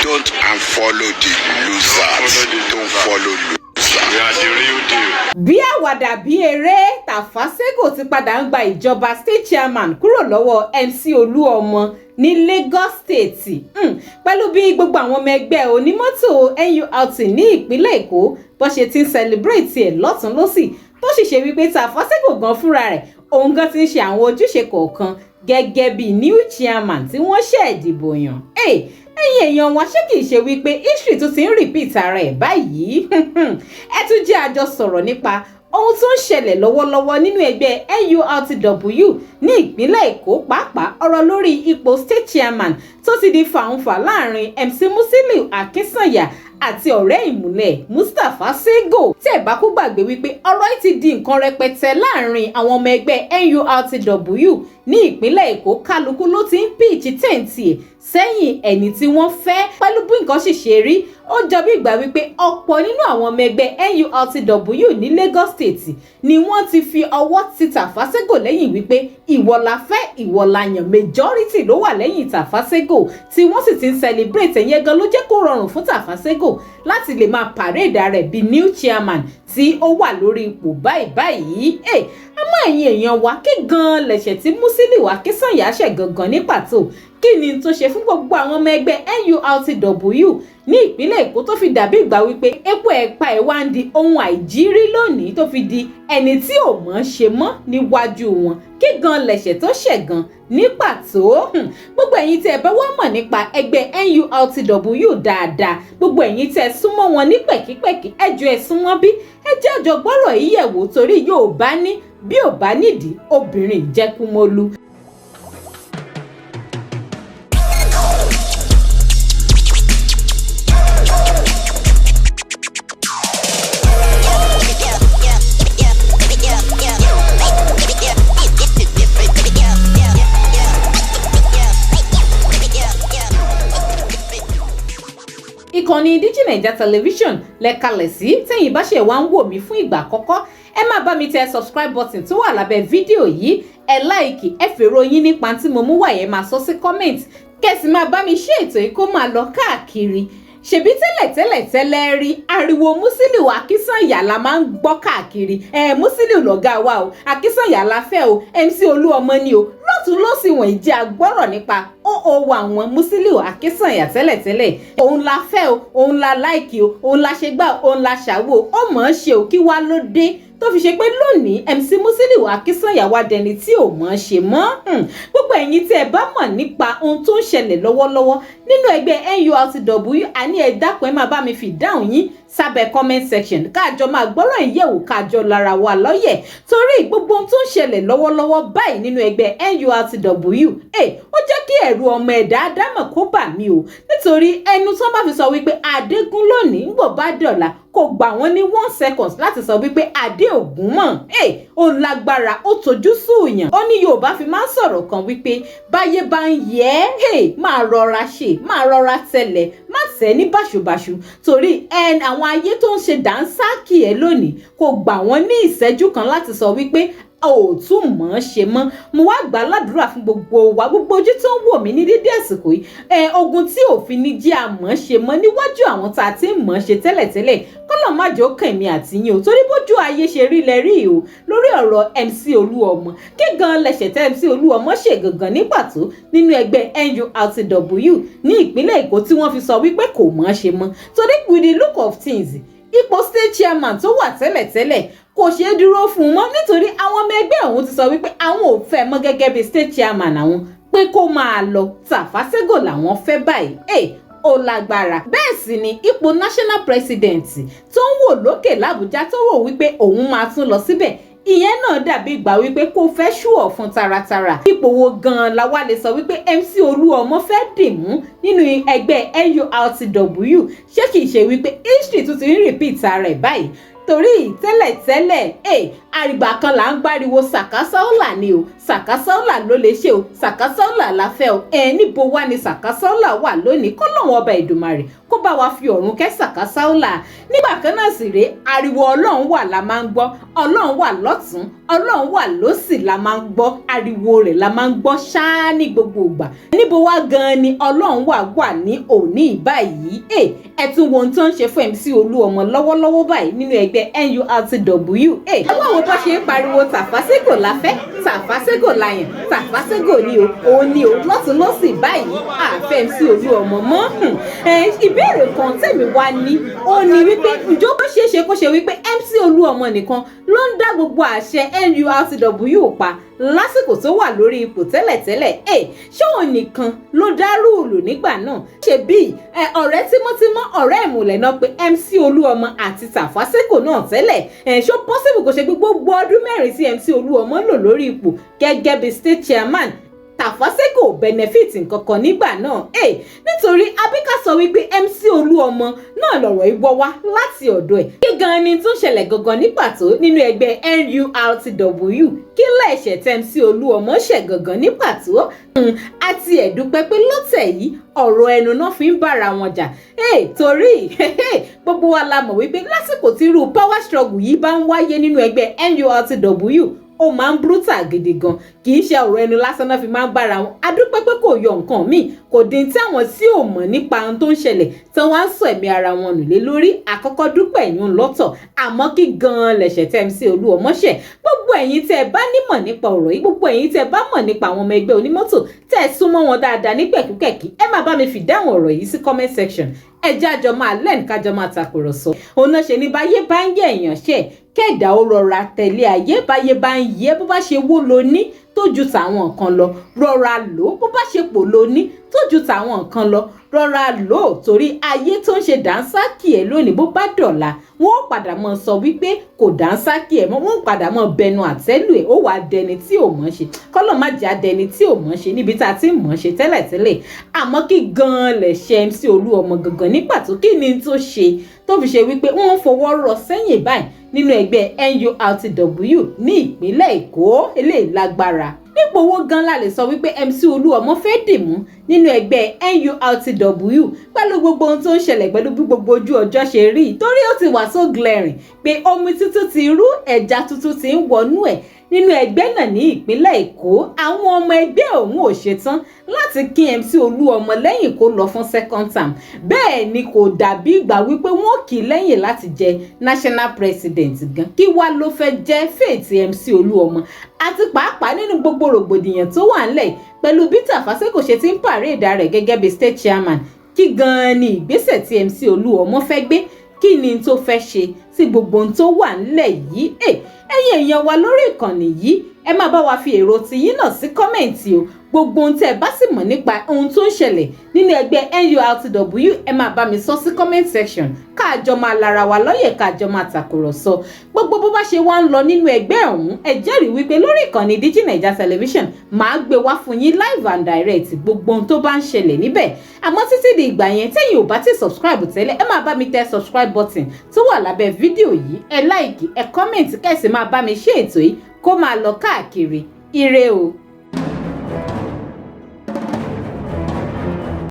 Don't and follow the losers. Don't follow the Don't losers. follow losers. We are the real deal. Bí àwàdà bí eré, Tafa Sego ti padà ń gba ìjọba state chairman kúrò lọ́wọ́ MC Olúọmọ ní Lagos State, pẹ̀lú bí gbogbo àwọn ọmọ ẹgbẹ́ onímọ́tò NURT ní ìpínlẹ̀ Èkó bó ṣe ti ń celebrate ẹ̀ lọ́tún lọ́sì, tó sì ṣe wípé Tafa Sego gan fúnra rẹ̀, òun gan ti ń ṣe àwọn ojúṣe kọ̀ọ̀kan gẹ́gẹ́ bí new chairman tí wọ́n ṣẹ̀ dìbò yàn. Ẹ̀yin èèyàn wọn, ṣé kìí ṣe wípé history tún ti ń repeat ara ẹ̀ báyìí? Ẹ tún jẹ́ àjọ sọ̀rọ̀ nípa ohun tó ń ṣẹlẹ̀ lọ́wọ́lọ́wọ́ nínú ẹgbẹ́ NURTW ní ìpínlẹ̀ Èkó, pàápàá ọ̀rọ̀ lórí ipò state chairman tó ti di fàǹfà láàrin MC Musiliu Akínsànyà àti ọ̀rẹ́ ìmùlẹ̀ Mustapha Sego. Tí ẹ̀ bá kú gbàgbé wípé ọ̀rọ̀ yìí ti di nǹkan rẹpẹtẹ láàrin àwọn ọmọ ẹgbẹ́ NURTW ní ìpínlẹ̀ Èkó, kálukú ló ti ń pitch tent ẹ̀ sẹ́yìn ẹni tí wọ́n fẹ́. Pẹ̀lú bí nǹkan sì ṣe rí, ó jọ bí ìgbà wípé ọ̀pọ̀ nínú àwọn ọmọ ẹgbẹ́ NURTW ní Lagos State ni wọ́n ti fi ọwọ́ ti Tafa Sego lẹ́yìn wípé ìwọ la fẹ́, ìwọ la yàn. Majority ló wà lẹ́yìn Tafa Sego tí wọ́n sì ti ń celebrate. Ẹ̀yẹn gan ló jẹ́ kó rọrùn fún Tafa Sego láti lè máa parade rẹ̀ bí new chairman tí ó wà lórí ipò báyìí báyìí. Àmọ́ ẹ̀yin èèyàn wa, kí gan-an lẹ̀ṣẹ̀ tí Musiliu Akínsànyà ṣẹ̀ gangan ní pàtó? Kí ni tó ṣe fún gbogbo àwọn ọmọ ẹgbẹ́ NURTW ní ìpínlẹ̀ Èkó tó fi dàbí ìgbà wípé epo ẹ̀pa ẹ̀ wá ń di ohun àìjírí lónìí, tó fi di ẹni tí ò mọ̀ ṣe mọ́ níwájú wọn? Kí gan lẹ̀ṣẹ̀ tó ṣẹ̀ gan ní pàtó? Gbogbo ẹ̀yin tí ẹ bá wá mọ̀ nípa ẹgbẹ́ NURTW dáadáa, gbogbo ẹ̀yin tí ẹ súnmọ́ wọn ní pẹ̀kípẹ̀kí, ẹ jọ̀ọ́, ẹ súnmọ́ bí, ẹ jẹ́ àjọ gbọ́rọ̀ yìí yẹ̀wò, torí yóò bá ní bí ò bá nídìí obìnrin jẹ́kúmólú. Ìkànnì Digi Naija Television lẹ́kalẹ̀ sí. Tẹ́yìn bá ṣe wá ń wò mí fún ìgbà àkọ́kọ́, ẹ máa bá mi tẹ subscribe button tó wà lábẹ́ fídíò yìí, ẹ like, ẹ fèrò yín nípa tí mo mú wá yẹn, máa sọ sí comment, kẹ̀sì máa bá mi ṣe ètò yìí kó máa lọ káàkiri. Ṣèbí tẹ́lẹ̀ tẹ́lẹ̀ tẹ́lẹ̀ rí, ariwo Musiliu Akínsànyà la máa ń gbọ́ káàkiri. Ẹ Musiliu lọ̀gá wa o, Akínsànyà la fẹ́ o, MC Olúọmọ ni o, lọ́tún lọ́sì wọ̀nyí jẹ́ agbọ́rọ̀ nípa ó wà wọn Musiliu Akínsànyà tẹ́lẹ̀tẹ́lẹ̀. Òun la fẹ́ o, òun la like o, òun la ṣe gbà, òun la ṣàwò, ó mọ̀ ọ́n ṣe o. Kí wá ló dé tó fi ṣe pé lónìí MC Musiliu Akínsànyà wá dẹni tí ò mọ̀ ọ́n ṣe mọ́? Gbogbo ẹ̀yin tí ẹ bá mọ̀ nípa ohun tó ń ṣẹlẹ̀ lọ́wọ́lọ́wọ́ nínú ẹgbẹ́ NURTW, àní ẹ dákun, ẹ máa bá mi fi dáhùn yín sábẹ́ comment section, káàjọ máa gbọ́rọ̀ ìyẹ̀wò, káàjọ lára wa lọ́yẹ̀, torí gbogbo ohun tó ń ṣẹlẹ̀ lọ́wọ́lọ́wọ́ báyìí nínú ẹgbẹ́ NURTW, ẹ ó jẹ́ kí ẹ̀rù ọmọ ẹ̀dá ádámọ̀ kó bà mí o, nítorí ẹnu tó bá fi sọ wípé Adégún lónìí, ń bọ̀ bá dọ̀la, kò gbà wọ́n ní one second láti sọ wípé Adé Ògún mọ̀. Ẹ ó lágbára, ó tojú sùúyàn. Ó ní Yorùbá fi máa ń sọ̀rọ̀ kan wípé báyé bá ń yẹ ẹ́, máa rọra ṣe, máa rọra tẹ̀lẹ̀, má tẹ̀ ní báṣubàṣu, torí ẹn àwọn ayé tó ń ṣe dànsákì ẹ lónìí, kò gbà wọ́n ní ìṣẹ́jú kan láti sọ wípé ò tún mọ̀ ọ́n ṣe mọ́. Mo wá gbà ládùúrà fún gbogbo wa, gbogbo ojú tó ń wò mí ní dédé àsìkò yìí, ẹ ogun tí òfin ní jẹ́ àmọ́ ṣe mọ́ níwájú àwọn tá a ti ń mọ̀ ọ́n ṣe tẹ́lẹ̀tẹ́lẹ̀, kọ́lọ̀ má jẹ́ ó kàn mí àti yín o, torí bójú ayé ṣe rí lẹ rí o. Lórí ọ̀rọ̀ MC Olúọmọ, kí gan lẹ̀ṣẹ̀ tẹ́ MC Olúọmọ ṣe gangan ní pàtó nínú ẹgbẹ́ NURTW ní ìpínlẹ̀ Èkó tí wọ́n fi sọ wípé kò mọ̀ ọ́n ṣe mọ́? Torí with the look of things, ipò state chairman tó wà tẹ́lẹ̀tẹ́lẹ̀ kò ṣeé dúró fún un mọ́, nítorí àwọn ọmọ ẹgbẹ́ òun ti sọ wípé àwọn ò fẹ́ mọ́ gẹ́gẹ́ bí state chairman àwọn, pé kó máa lọ, Tafa Sego làwọn fẹ́ báyìí. Ẹ̀ ó lágbára. Bẹ́ẹ̀ sì ni ipò national president tó ń wò lókè l'Àbújá, tó wò wípé òun máa tún lọ síbẹ̀, ìyẹn náà dàbí ìgbà wípé kò fẹ́ ṣùọ̀ fún taratara. Ipò wo gan-an la wá lè sọ wípé MC Olúọmọ fẹ́ dìmú nínú ẹgbẹ́ NURTW? Ṣé kìí ṣe wípé history tún ti ń repeat ara ẹ̀ báyìí? Torí tẹ́lẹ̀tẹ́lẹ̀ ẹ̀ àrìgbà kan là ń gbáriwo Sàkásọ́là ni o, Sàkásọ́là ló lè ṣe o, Sàkásọ́là la fẹ́ o. Ẹ̀ níbo wá ni Sàkásọ́là wà lónìí? Kó lọ́wọ́ ọba Ìdùmarè kó bá wa fi ọ̀run kẹ́ Sàkásọ́là. Nígbà kan náà sì rèé, ariwo Ọlọ́run wà la máa ń gbọ́, Ọlọ́run wà lọ́tún. Ọlọ́run wà lọ́sì la máa ń gbọ́, ariwo rẹ̀ la máa ń gbọ́ ṣáá ní gbogbo ìgbà. Níbo wá gan-an ni Ọlọ́run wà wà ní òní báyìí? Ẹ tún wo ohun tó ń ṣe fún MC Olúọmọ lọ́wọ́lọ́wọ́ báyìí nínú ẹgbẹ́ NURTW. Ẹ wá wo bó ṣe ń pariwo Tàfásẹ́gò la fẹ́, Tàfásẹ́gò la yàn, Tàfásẹ́gò ni o, òun ni o, lọ́tún lọ́sì báyìí, àfẹ́ MC Olúọmọ mọ́. Ìbéèrè kan tẹ̀mí wá ní ó ní wípé ǹjọ́ bó ṣeé ṣe kó ṣe wípé MC Olúọmọ nìkan ló ń dá gbogbo àṣẹ NURTW pa lásìkò tó wà lórí ipò tẹ́lẹ̀tẹ́lẹ̀? Ṣé òun nìkan ló dá rule nígbà náà? Ṣe bí ọ̀rẹ́ tímọ́tímọ́, ọ̀rẹ́ ìmùlẹ̀ náà pé MC Olúọmọ àti Tàfásẹ́gò náà tẹ́lẹ̀. Ṣó possible kó ṣe pé gbogbo ọdún 4 tí MC Olúọmọ lò lórí ipò gẹ́gẹ́ bí state chairman, Tàfásẹ́gò benefit nkankan nígbà náà? Nítorí Abíká sọ wípé MC Olúọmọ náà lọ̀rọ̀ ìwọ́ wá láti ọ̀dọ̀ ẹ̀. Kí gan ni tó ń ṣẹlẹ̀ gangan ní pàtó nínú ẹgbẹ́ NURTW? Kí lẹ̀ṣẹ̀ tẹ́ MC Olúọmọ ṣẹ̀ gangan ní pàtó? Àti ẹ̀dúpẹ́ pé lọ́tẹ̀ yìí, ọ̀rọ̀ ẹnu náà fi ń bára wọn jà, torí gbogbo wa la mọ̀ wípé lásìkò tí irú power struggle yìí bá ń wáyé nínú ẹgbẹ́ NURTW, ó máa ń brutal gidi gan. Kì í ṣe ọ̀rọ̀ ẹnu lásán náà fi máa ń bára wọn. Adúpẹ́ pé kò yọ nǹkan míì, kò dín tí àwọn tí ò mọ̀ nípa ohun tó ń ṣẹlẹ̀ tí wọ́n á sọ ẹ̀mí ara wọn nù lé lórí. Àkọ́kọ́ dúpẹ́ ẹ̀yún lọ́tọ̀. Àmọ́ kí gan-an lẹ̀ṣẹ̀ tẹ́ MC Olúọmọ ṣẹ̀? Gbogbo ẹ̀yin tẹ́ ẹ bá nímọ̀ nípa ọ̀rọ̀ yìí, gbogbo ẹ̀yin tẹ́ ẹ bá mọ̀ nípa àwọn ọmọ ẹgbẹ́ onímọ́tò, tẹ́ ẹ súnmọ́ wọn dáadáa ní pẹ̀kúpẹ̀kí, ẹ máa bá mi fìdáhùn ọ̀rọ̀ yìí sí comment section. Ẹ jẹ́ àjọ máa learn, kájọ máa tàkùrọ̀sọ. Òun náà ṣe ní báyé bá ń yẹ èèyàn ṣe kẹ́ẹ̀dá ó rọra tẹ̀lé ayé. Báyé bá ń yẹ, bó bá ṣe wó lo ní tó ju tàwọn kan lọ, rọra lò ó. Bó bá ṣe pò lo ní tó ju tàwọn kan lọ, rọra lò ó, torí ayé tó ń ṣe dànsákì ẹ lónìí, bó bá dọ̀la, wọ́n ó padà mọ́ sọ wípé kò dànsákì ẹ mọ́, wọ́n ó padà mọ́ bẹnu àtẹ́lù ẹ̀, ó wàá dẹni tí ò mọ̀ ṣe. Kọ́lọ̀ má jẹ́ adẹni tí ò mọ̀ ṣe níbi tá a ti ń mọ̀ ṣe tẹ́lẹ̀tẹ́lẹ̀. Àmọ́ kí gan-an lẹ̀ ṣe MC Olúọmọ gangan ní pàtó? Kí ni tó ṣe tó fi ṣe wípé wọ́n ń fọwọ́ rọ sẹ́yìn báyìí nínú ẹgbẹ́ NURTW ní ìpínlẹ̀ Èkó? Eléyìí lágbára. Nípò owó gan la lè sọ wípé MC Olúọmọ fẹ́ dìmú nínú ẹgbẹ́ NURTW pẹ̀lú gbogbo ohun tó ń ṣẹlẹ̀, pẹ̀lú bí gbogbo ojú ọjọ́ ṣe rí? Torí ó ti wà so glaring pé omi tuntun ti rú, ẹja tuntun ti ń wọnú ẹ̀ nínú ẹgbẹ́ náà ní ìpínlẹ̀ Èkó. Àwọn ọmọ ẹgbẹ́ òun ò ṣetán láti kí MC Olúọmọ lẹ́yìn kó lọ fún second term. Bẹ́ẹ̀ ni kò dàbí ìgbà wípé wọ́n kì í lẹ́yìn láti jẹ national president gan. Kí wá ló fẹ́ jẹ́ fate MC Olúọmọ, àti pàápàá nínú gbogbo rògbòdìyàn tó wà ńlẹ̀, pẹ̀lú bí Tàfásẹ́gò ṣe ti ń parade rẹ̀ gẹ́gẹ́ bí state chairman? Kí gan-an ni ìgbésẹ̀ tí MC Olúọmọ fẹ́ gbé? Kí ni tó fẹ́ ṣe sí gbogbo ohun tó wà ńlẹ̀ yìí? Ẹ̀yin èèyàn wa lórí ìkànnì yìí, ẹ máa bá wa fi èrò tiyín náà sí comment o. Gbogbo ohun tẹ́ ẹ bá sì mọ̀ nípa ohun tó ń ṣẹlẹ̀ nínú ẹgbẹ́ NURTW, ẹ máa bá mi sọ sí comment section, káàjọ máa lara wa lọ́yẹ̀, káàjọ máa tàkùrọ̀sọ gbogbo bó bá ṣe wá ń lọ nínú ẹgbẹ́ ọ̀hún. Ẹ jẹ́rìí wípé lórí ìkànnì Digi Naija Television, máa gbé wá fún yín live and direct gbogbo ohun tó bá ń ṣẹlẹ̀ níbẹ̀. Àmọ́ títí di ìgbà yẹn, tẹ́yìn ò bá ti subscribe tẹ́lẹ̀, ẹ máa bá mi tẹ subscribe button tó wà lábẹ́ fídíò yìí, ẹ like, ẹ comment, kẹ́sì máa bá mi ṣe ètò yìí kó máa lọ káàkiri. Ire o.